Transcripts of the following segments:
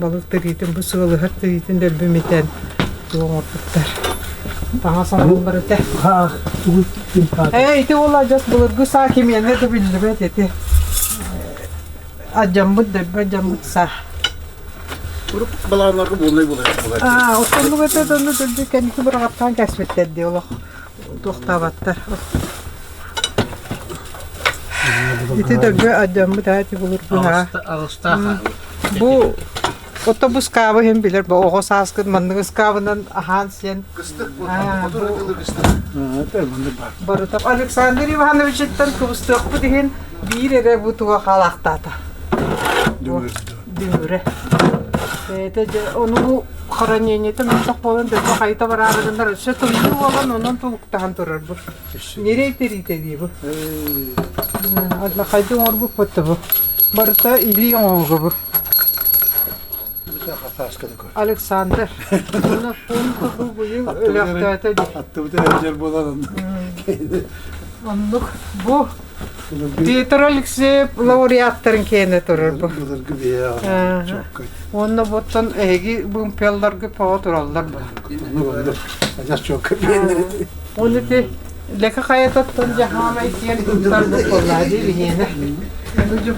Балык тириитин бу сыалыһар тириитин дэлби имитэн туох оҥорбуттар. Таҥас оҥоһуллар этэ. Ээ, ити уол адьас былыргы саа кимиэнэ да биллибэт ити. Адьаммыт дэлби адьаммыт саа. Урут балаҕаннарга буолнай буолар. Аа, оттоннук этэ онно дэлби кэнники быраҕаттаан кэспиттэр дии олох туохтаабаттар. Ити дэлби адьаммыт аа ити былыргы аа. Аҕыстаах Бу ото бу ыскаабы иһин билэр бу оҕо сааскыт маннык ыскаабынан аһаан сиэн барыта Александр Ивановичтан кыбыстыахпыт иһин биир эрэ бу туга хаалаахтаата. Дүҥүрэ. Бэйэтэ дьэ ону бу хранениета мөлтөх буолан дойду хайыта бараары гыннар өссө тымныы буолан онон тулуктаһан турар бу. Ньирэй тириитэ дии бу. Хайдах оҥорбуппут да бу. Барыта илии оҥоһуга бу. Александр. Уонна бу быйыл өлөөхтөөтө дии. Аттыбыта сылдьар буолан оннук. Оннук. Бу Петр Алексеев лауреаттарын киэнэ турар бу. Былыргы биһиэхэ чоккой. Уонна буттан эһиги бымпелларга тоҕо тураллар бу. Оннук оннук. Адьас чоккой биэннэр. Уонна ити Лэкэ хайатыттан дьаһаамай киэн туттар буоллаа дии биһиэнэ.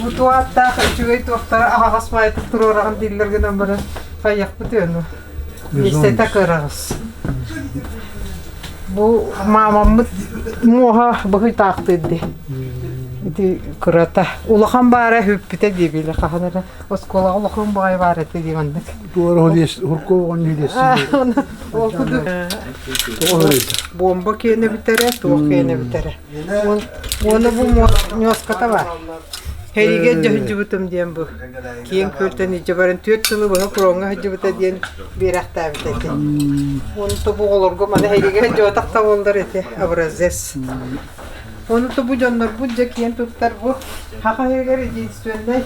Бу туааттаах үчүгэй туохтара аһаҕас баайтык туруораҕын дииллэр гынан баран хайыахпыт үөнү. Миэстэтэ кыараҕас. Бу маамаммыт муоһа быһыйтаахтыыр дии. Ити кырата. Улахан баара хүппүтэ дии били хаһан эрэ оскуолаҕа улахан баҕайы баар этэ дии маннык. Ол курдук бомба киэнэ бүтэрэ, туох киэнэ бүтэрэ. Уонна бу ньуоската баар. Хэригэ дьөһүдьүбүтүм диэн бу. Киэҥ күөлтэн илдьэ баран түөрт сылы быһа фроҥҥа сылдьыбыта диэн биэрэхтээбит этэ. Уонна бу оҕолорго маны хэригэ дьуотах да буоллар ити образец. Ону бу дьоннорбут дьэ киэн туттар бу Саха сиригэр единственный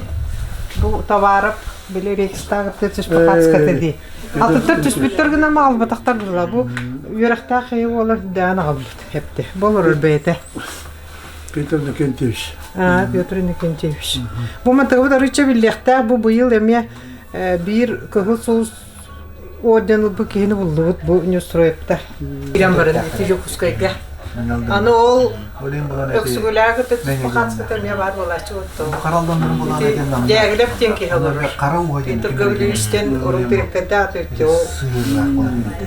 бу товаров били рейхстагыттан түспүт дии. Атыттар түспүттэр гынан аҕалбатахтар буолла. Бу үөрэхтээх киһи буолар дээн аҕалбыт эпти. Бу олорор бэйэтэ. Петр Иннокентьевич. А, Петр Иннокентьевич. Бу мантыгыбыт арыычча биллиэхтээх бу быйыл эмиэ биир кыһыл сулус орден ылбыт киһини буллубут бу Неустроевтар. Киирэн баран ити Дьокуускайга. Аны ол Өксүгүлээх кытта Паханската эмиэ баар буолааччы вот Дягилев диэн киһи олорор. Петр Гавриловичтен урут дириэктэрдээх өттө ол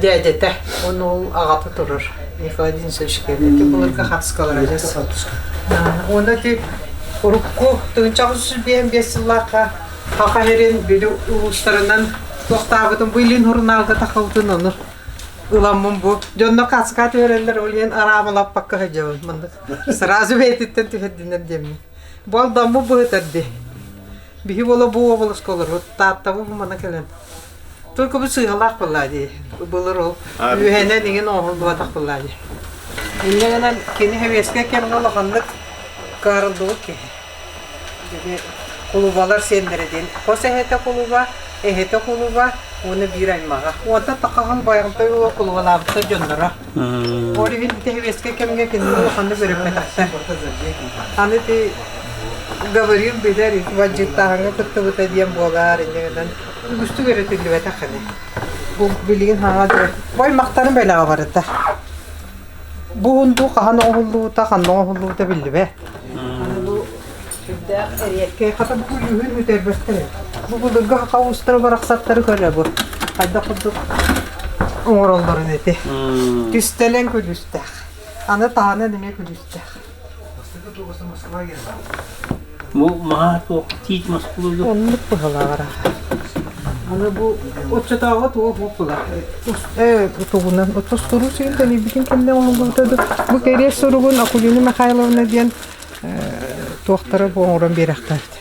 дядята, он ол аҕата турар. Николай Денисович кэллэ. Былыргы хатыскалара дьас. Уонна ити урукку 1955 сыллаахха Саха сирин били улуустарынан туохтаабытын бу илин сурунаалга тахабытын ону ыламмын бу дьонно каска түһэрэллэр ол иһин араамалаппакка сылдьабын маннык сразу бэйэтиттэн түһэрдинэр диэммин бу алдаммыт быһытар дии биһи буола бу уобаласка олорбут тааттабы бу мана кэлэн только бу сыыһалаах буоллаа дии былыр ол үөһэнэн иҥин оҥоһуллубатах буоллаа дии инньэ гынан кини сэбиэскэй кэмҥэ улаханнык кыһарыллыбыт киһи Били кулубалар сиэннэрэ диэн хос эһэтэ кулуба, эһэтэ кулуба уонна биир аймаҕа. Уонтан тахаһын Байаҕантай уола кулубалаабыттар дьонноро. Ол иһин ити сэбиэскэй кэмҥэ кинини улаханнык өрөппөтөхтөр. Аны ити Гаврил билэр ити бандьыыттааһыҥҥа кыттыбыта диэн буолаар инньэ гынан үгүстүк өрөтүллүбэтэх ини. Бу билигин хаҥа дьэ бу аймахтарын бэлэҕэ барыта. Бу уһундуу хаһан оҥоһуллубута, ханна оҥоһуллубута биллибэт. Аны бу сүрдээх эриэккэй хата бу күлүүһүн бүтэрбэттэр. Бу былыргы саха уустара барахсаттары көрө бу. Хайдах курдук оҥороллорун ити. Кистэлэҥ күлүүстээх. Аны таһынан эмиэ күлүүстээх. Бу маһа туох тиит мас кулугу? Оннук быһалаабара. Аны бу оччотооҕу туох буолла? Тугунан оттостуруу сирин тэнийбитин кэннэ оҥоһуллубута да бу кэриэс суругун Акулина Михайловна диэн туохтара бу оҥорон биэрэхтээбит.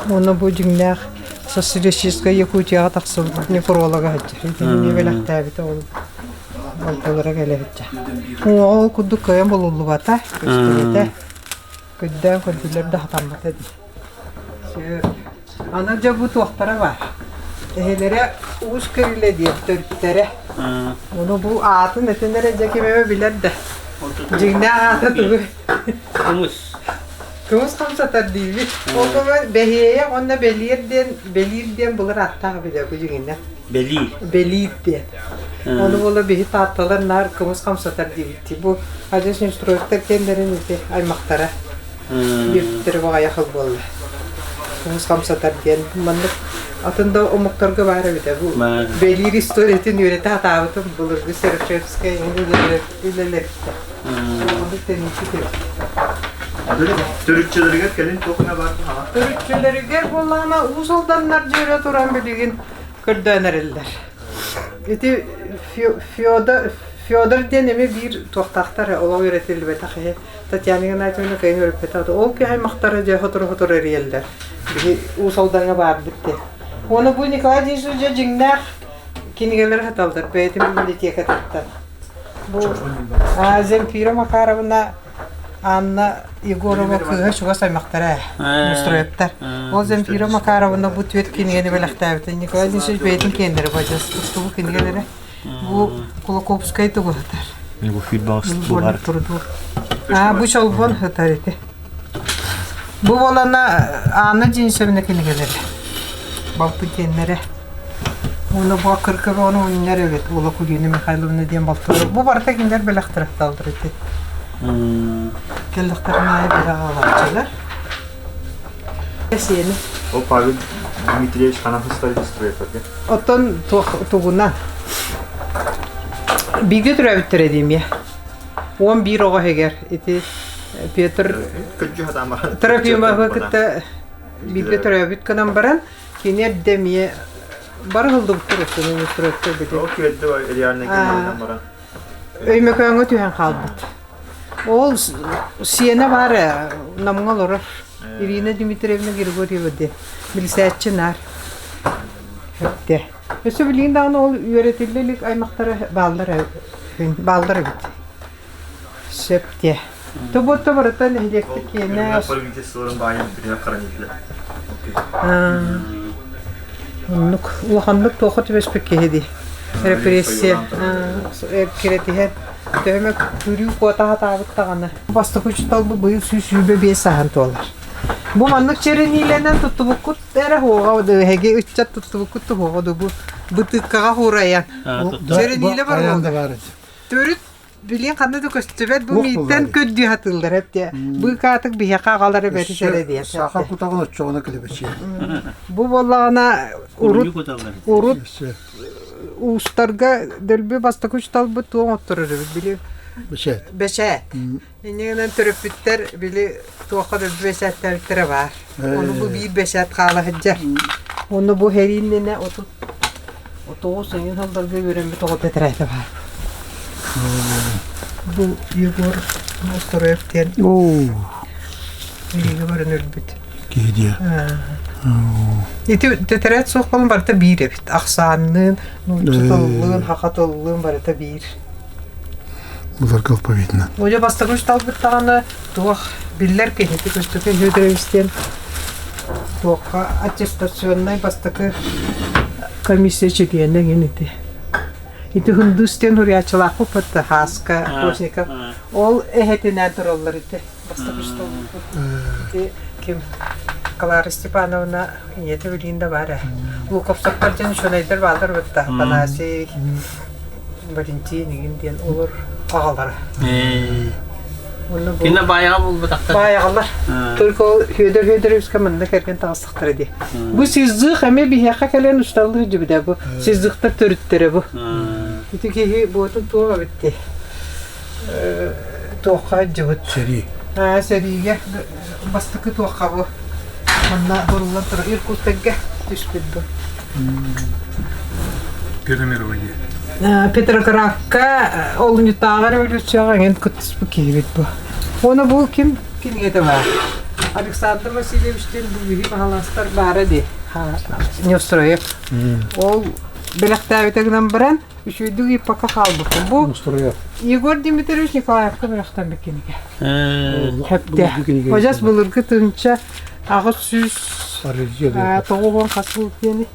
Уонна бу дьиҥнээх социалистическай Якутияҕа тахсыбыт некролога сылдьар. Итини бэлэхтээбитэ ол Алталара кэлэбиттэ. Уҥуоҕа ол курдук кыайан булуллубата, көстүбэтэ. Көрдөөн көрдүлэр да хатаммата дии. Сүр. Аны дьэ бу туохтара баар. Эһэлэрэ Уус Кирилэ диэн төрүттэрэ. Ону бу аатын этин эрэ дьэ ким эмэ билэр да. Дьиҥнээх аата тугуй? Кымыс. Кымыс хамсатар диибит. Ол бэһиэйэх уонна бэлиэр диэн бэлиир диэн былыр ааттаах билэ бу дьиҥинэн. Бэлиир. Бэлиир диэн. Ону буола биһи таатталар наар кымыс хамсатар диэбиттии. Бу адьас Неустроевтар диэннэрин ити аймахтара диэбиттэрэ баҕайах буолла. Кымыс хамсатар диэн маннык атын да омуктарга баар эбитэ. Бу бэлиир историятын үөрэтэ сатаабытым былыргы Серошевская үлэлэриттэн. Оннук тэнийбит эбит. Төрүччүлэригэр кэлин туох эмэ баар хаһан? Төрүччүлэригэр буоллаҕына Уус Алданнар дьиэрэ туран билигин көрдөөн эрэллэр. Ити Федор, Федор диэн эмиэ биир туохтаахтар олох үөрэтиллибэтэх иһи Татьяна Игнатьевна кыайан үөрэппэтэх. Ол киһи аймахтара дьэ сотору-сотору эрийэллэр. Биһи Уус Алдаҥҥа баарбыт диэн. Уонна бу Николай Денисович дьэ дьиҥнээх кинигэлэри саталлар бэйэтин библиотекатыттан. Бу Земфира Макаровна Анна Егорова кыыһа чугас аймахтара Неустроевтар. Ол Земфира Макаровна бу түөрт кинигэни бэлэхтээбитин Николай Денисович бэйэтин киэннэрэ бадьас устубу кинигэлэрэ. Бу Кулаковскай тугу сытар? Бу фильм А бу Чолбон сытар ити. Бу буолана Анна Денисовна кинигэлэрэ. Балты диэннэрэ. Уонна бу аккыркыр ону унньар эбит. Уола Кулина Михайловна диэн балтылар. Бу барыта кинилэр бэлэхтэрэ талдыр ити. Кэллэхтэрин аайы бэлэх аҕалааччылар. Сиэни. Ол Павел Дмитриевич ханан сыстар строителгэ? Оттон тугуна бииргэ төрөөбүттэрэ диэмиэ. 11 оҕо иһигэр ити Петр Трофимовы кытта бииргэ төрөөбүт гынан баран кини эрдэ эмиэ бары ыллыбыттар өссө төрөттөр бити. Ол күөлдэ реально кэлэн баран. Өймөкөөҥҥө түһэн хаалбыт. Ол сиэнэ баар Намҥа олорор Ирина Дмитриевна Григорьева диэн билсээччи наар. Эттэ. Өссө билигин даҕаны ол үөрэтиллэ илик аймахтара бааллар бааллар эбит. Сөп диэ. Тобуотта барыта нэһилиэктик киэнэ. Правительстволарын баайын бүтүнэ хранителя. Оннук улаханнык туохха түбэспит киһи дии. Репрессия кирэтиһэн төһөмө күрүү куота сатаабыт даҕаны. Бастакы учууталбыт быйыл 125 сааһын туолар. Бу маннык чэрэниилэнэн туттубуккут эрэ хуоҕа эһиги ыччат туттубуккут туһуоҕа бу бытыыккаҕа хуурайан. Чэрэниилэ бар Төрүт билиэн ханна да көстүбэт бу мииттэн көрдүү сатыыллар эптэ. Быыкаатык биһиэхэ аҕалара бэрис эрэ диэн. Саха кутаҕын оччоҕуна килэбэчиэ. Бу буоллаҕына урут урут уустарга дөлбү бастакы учууталбыт туох отторор эбит били Бэчээт. Бэчээт. Иннинэн төрөппүттэр били туохха дөлбү бэчээттээбиттэрэ баар. Ону бу биир бэчээт хаала сылдьар. Ону бу хэрииннэнэ 39 ыйын сылларга үөрэммит оҕо тэтэрээтэ баар. Бу Егор Устуруев диэн биһиги баран өлбүт. Киһи диэ. Ити тэтэрээт суох буолан барыта биир эбит. Ахсаанныын, нуучча тыллыын, саха тыллыын барыта биир. Былыргы алфавитынан. Оля бастакы үсталбыт даҕаны туох биллэр киһити Көстөкүүн Федорович диэн туохха аттестационнай бастакы комиссия чилиэнэ эҥин ити. Ити Хындыыс диэн суруйааччылаахпыт бытта Хааска Постников. Ол эһэтинээн тураллар ити бастакы үсталбыт. Ити ким Клара Степановна ийэтэ билигин да баар ээ. Луковцевтар диэн учуонайдар бааллар бытта Афанасий Валентин игин диэн олор аҕалара. Кине баайаҕа булбатахтар. Баайаҕалар. Только ол Федор Федоровичка манна кэргэн таҕыстахтара дии. Бу сиззых эмиэ биһиэхэ кэлэн усталлыы дьүбүдэ бу. Сиззыхтар төрүттэрэ бу. Ити киһи буотун туох эбит дии. Туохха дьыбыт. Сэрии. Сэриигэ бастакы туохха бу. Манна буруллан турар Иркутскайга түспүт бу. Первый мировой Петроградка олунньутааҕы революцияҕа эҥин кыттыспыт киһибит бу. Уонна бу ким кинигэтэ баар? Александр Васильевич диэн бу биһи баһалаастар баара дии. Неустроев. Ол бэлэхтээбитэ гынан баран үчүгэйдик ыйыппакка хаалбыппын. Бу Егор Дмитриевич Николаевка бэлэхтэммит кинигэ. Хэптэ. Хожас былыргы 1890 хас сыл диэни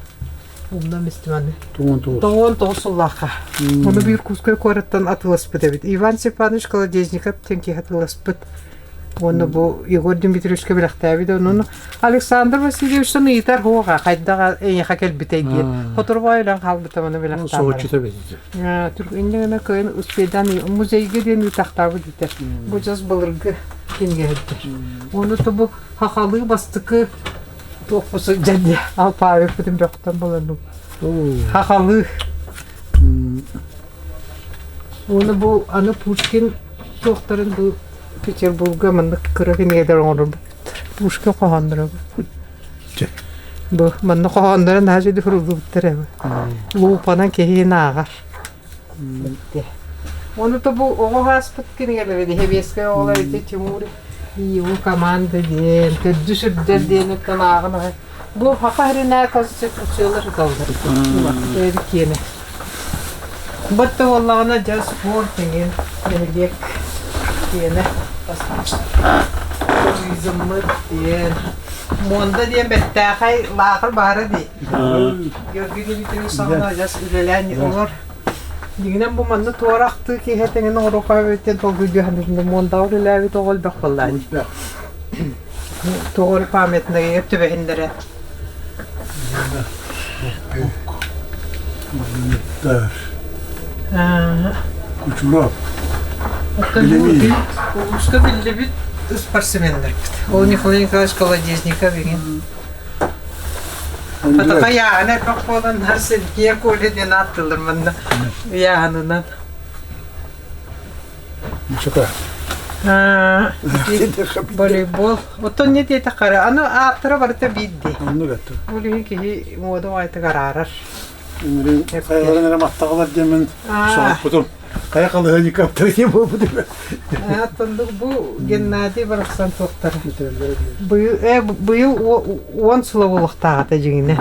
умнам истиманы. 99 сыллаахха. Ону биир Курскай куораттан атыыласпыт эбит. Иван Степанович Колодезников диэн киһи атыыласпыт. Уонна бу Егор Дмитриевичка бэлэхтээбит онон Александр Васильевичтан ыйытар хуоҕа хайдах эйиэхэ кэлбитэй диэн. Хоторбой өлөн хаалбыта маны бэлэхтаабыт. Соһуччута бэйэтэ. Инньэ гына кыайан успейдан музейга диэн ыытахтаабыт этэ. Бу дьас былыргы кинигэһиттэр. Уонна то бу хахалыы бастакы туохпу сылдьан диye алпаабыппытын бөхтөн буланным. Хахалыы. Уонна бу аны Пушкин туохтарын бу Петербурга маннык кыра кинигэлэр оҥорорбуттар. Пушкин хоһоонноро. Бу манна хоһоонноро наһаа үчүгэй суруллубуттар эбит. Луупанан киһи ааҕар. Ону то бу оҕо ааспыт кинигэлэри Сэбиэскэй оҕолор ити Тимур и его команда диэн, Төрдүс үрдэл диэн оттон ааҕан аҕай. Бу Саха сиринээҕи конституциялар ыталлар. Бэйэбит киэнэ. Батта буоллаҕына дьэ спорт эҥин нэһилиэк киэнэ туризммыт диэн Муонда диэн бэртээхэй лааҕыр баара дии. Георгий Дмитриевич саҕана адьас үлэлээн олор. Дьиҥинэн бу манна туора ахтыы киһи тэҥин оҥоруохха эбит диэн толкуйдуу саныырым. Муондаҕа үлэлээбит оҕо элбэх буоллаа дии. Тоҕо эрэ памятнайыгар түбэһиннэрэ. Кучуров. Оттон улууска биллибит спортсменнарбыт. Ол Николай Николаевич Колодезников игин. Хатаха яана элбэх буолан Сергей Коля диэн ааттыыллар манна ыйааһынынан. Ничего. Волейбол. Оттон не диэтэххэ эрэ, аны ааттара барыта биирдии. Оннук этэ. Ол иһин киһи муода оҕайтык араарар. Хайаларын эрэ маттаҕалар диэммин соһуппутум. Хайа халыһыанньыкаптар диэн буолбут Оттон бу Геннадий барахсан туохтара. Быйыл 10 сыла буолуохтаах этэ дьиҥинэ.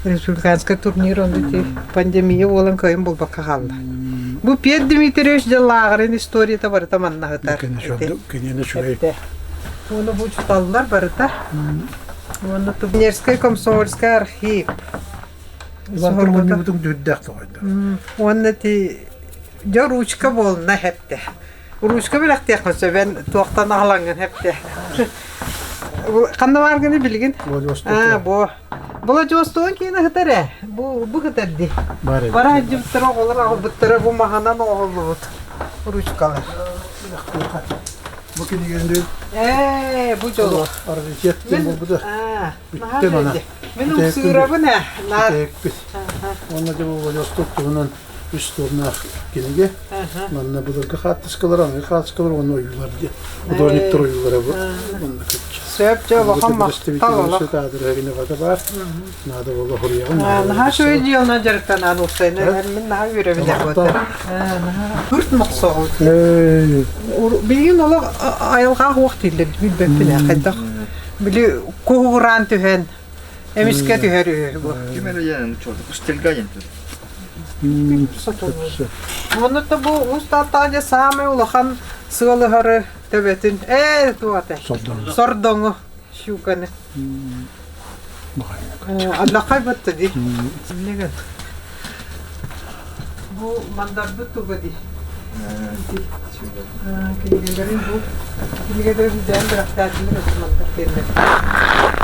Республиканскай турнир онно ити пандемия буолан кыайын булбакка хаалла. Бу Петр Дмитриевич дьэ лааҕырын историята барыта манна сытар. Киниэнэ үчүгэй. Уонна бу учууталлар барыта. Уонна Пионерскай комсомольскай архив. Улахан мунньубутуҥ дүрдээх тоҕойдо. Уонна ти дьэ ручка буолна хэптэ. Ручка бэлэхтиэххин сөбөн туохтан аҕалаҥҥын хэптэ. Ханна бааргыны билигин? Аа, бу. Владивостогун киинэ сытар ээ. Бу бу сытар дии. Бара сылдьыбыттара оҕолор аҕалбыттара бу маһынан оҥоһуллубут ручкалар. Бу кинигэни Ээ, бу дьолу. Раритет диэн буолбута. Бүттэ мана. Мин ымсыырабын ээ. Бүтэһикпит. Уонна дьэ бу Владивосток туһунан үс туомнаах кинигэ. Манна былыргы хаартыскалар, аныгы хаартыскалар уонна ойуулар диэн. Художниктар ойуулара бу. Манна көччө. Сөп дьэ улахан махтал олох. Аадырыһа баар. Наада буола хоруйаҕын. Наһаа үчүгэй дьыаланан дьарыктанаан уопсайынан мин наһаа үөрэбин эбит. Хүрт мохсоҕул. Билигин олох айылҕаах уох дииллэр билбэппин ээ хайдах. Били куһугураан түһэн эмискэ түһэр үһү бу. Ким эрэ диэн пустельга диэн Уонна бу Уус Тааттаҕа дьэ саамай улахан сыалыһары төбөтүн ээ туох этэ сордоҥу щуканы Аллахай батта дии. Бу мандарбыт туга дии. Кинигэлэрин бу кинигэлэрин дээн бырахтаатылар мандар кэллэр.